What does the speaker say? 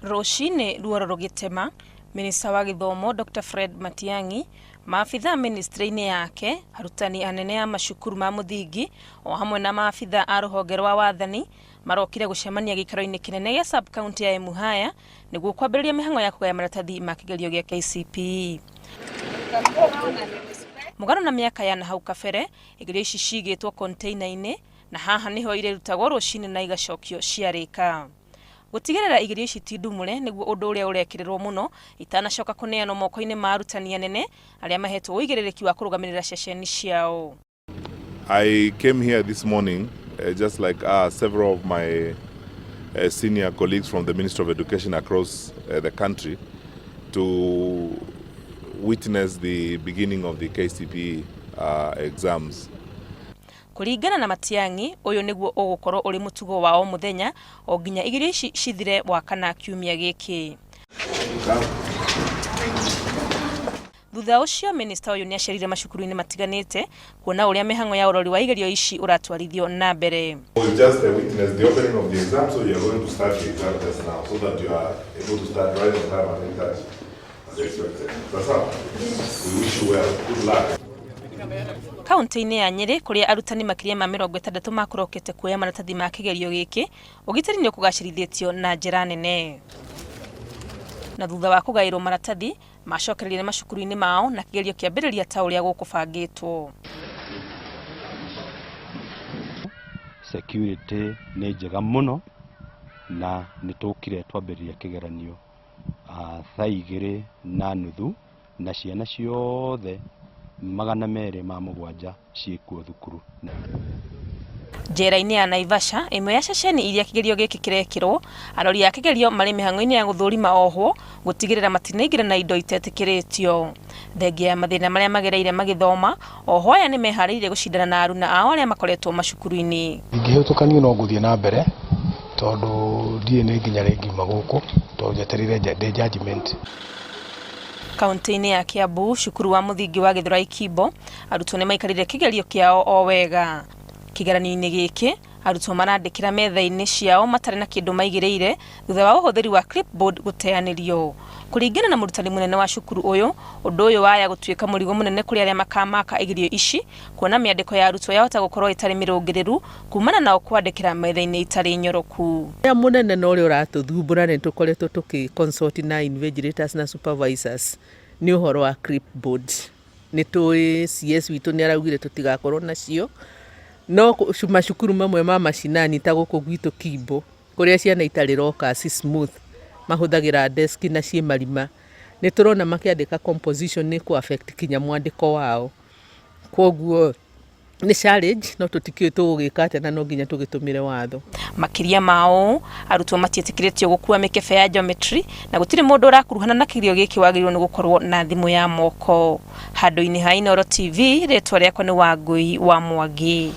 Rũcinĩ ruoro rũgĩtema, Minista wa Gĩthomo Dr Fred Matiang'i, maabithaa mĩnĩstrĩ-inĩ yake, arutani anene a macukuru ma mũthingi o hamwe na maabithaa a rũhonge rwa wathani marokire gũcemania gĩikaro-inĩ kĩnene gĩa sub-county ya Emuhaya nĩguo kwambĩrĩria mĩhang'o ya kũgaya maratathi ma kĩgerio gĩa KCPE. Mũgarũ na mĩaka ya nahau kabere, igerio ici cigĩtwo container-inĩ na haha nĩho irĩrutagwo rũcinĩ na igacokio ciarĩka. Gũtigĩrĩra igerio ici ti ndumũre nĩguo ũndũ ũrĩa ũrekĩrĩrwo mũno itanacoka kũneanwo moko-inĩ ma arutani anene arĩa mahetwo ũigĩrĩrĩki wa kũrũgamĩrĩra ceceni ciao. I came here this morning just like several of my senior colleagues from the Ministry of Education across the country to witness the beginning of the KCPE exams. Kũringana na Matiang'i, ũyũ nĩguo ũgũkorwo ũrĩ mũtugo wa o mũthenya o nginya igerio ici cithire Wakana kiumia gĩkĩ. Thutha ũcio minista ũyũ nĩacerire macukuru-inĩ matiganĩte kuona ũrĩa mĩhang'o ya ũrori wa igerio ici ũratwarithio na mbere. We just witnessed the opening of the exam, so you are going to start the exam just now so that you are able to start right on time and 8:30 as expected. That's all. We wish you well. Good luck. Kaunti-inĩ ya Nyĩrĩ kũrĩa arutani makĩria ma 60 makũrokete kuoya maratathi ma kĩgerio gĩkĩ, ũgitĩri nĩ ũkũgacĩrithĩtio na njĩra nene. Na thutha wa kũgaĩrwo maratathi, macokereire macukuru-inĩ mao na kĩgerio kĩambĩrĩria ta ũrĩa gũkũbangĩtwo. Security nĩ njega mũno na nĩ tũkire twambĩrĩria kĩgeranio thaa 2:30 na ciana ciothe 207 ciĩkuo thukuru. Njera-inĩ ya Naivasha, ĩmwe ya ceceni iria kĩgerio gĩkĩ kĩrekĩrwo, arori a kĩgerio marĩ mĩhang'o-inĩ ya gũthũrima ohwo gũtigĩrĩra matinaingĩra na indo itetĩkĩrĩtio. Thengia ya mathĩna marĩa magereire magĩthoma, ohwo aya nĩmeharĩirie gũcindana na aruna ao arĩa makoretwo macukuru-inĩ. Ingĩhĩtũkanio no ngũthiĩ na mbere tondũ ndiũĩ nĩ nginya rĩ ngiuma gũkũ tondũ njetereire ndĩ judgment. Kaunti-inĩ ya Kiambu, cukuru wa mũthingi wa Githurai Kimbo, arutwo nĩ maikarĩire kĩgerio kĩao o wega. Kĩgeranio-inĩ gĩkĩ, arutwo marandĩkĩra metha-inĩ ciao matarĩ na kĩndũ maigĩrĩire thutha wa ũhũthĩri wa clipboard gũteanĩrio. Kũringana na mũrutani mũnene wa cukuru ũyũ, ũndũ ũyũ waya gũtuĩka mũrigo mũnene kũrĩ arĩa makamaka igerio ici, kuona mĩandĩko ya arutwo yahota gũkorwo ĩtarĩ mĩrũngĩrĩru kumana nao kwandĩkĩra metha-inĩ itarĩ nyoroku. Ũrĩa mũnene na ũrĩa ũratũthumbũra nĩ tũkoretwo tũkĩ consult na invigilators na supervisors nĩ ũhoro wa clipboard. Nĩ tũĩ CS witũ nĩ araugire tũtigakorwo nacio, no macukuru mamwe ma macinani ta gũkũ gwitũ Kimbo kũrĩa ciana itarĩ lockers smooth mahũthagĩra desk na ciĩ marima, nĩ tũrona makĩandĩka composition nĩ kũ affect kinya mwandĩko wao. Kwoguo nĩ challenge no tũtikĩũĩ tũgũgĩka atĩa na no nginya tũgĩtũmĩre watho. Makĩria ma ũũ, arutwo matiĩtĩkĩrĩtio gũkua mĩkebe ya geometry na gũtirĩ mũndũ ũrakuruhana na kĩgerio gĩkĩ wagĩrĩirwo nĩ gũkorwo na thimũ ya moko. Handũ-inĩ ha Inooro TV, rĩtwa rĩakwa nĩ Wangũi wa Mwangi.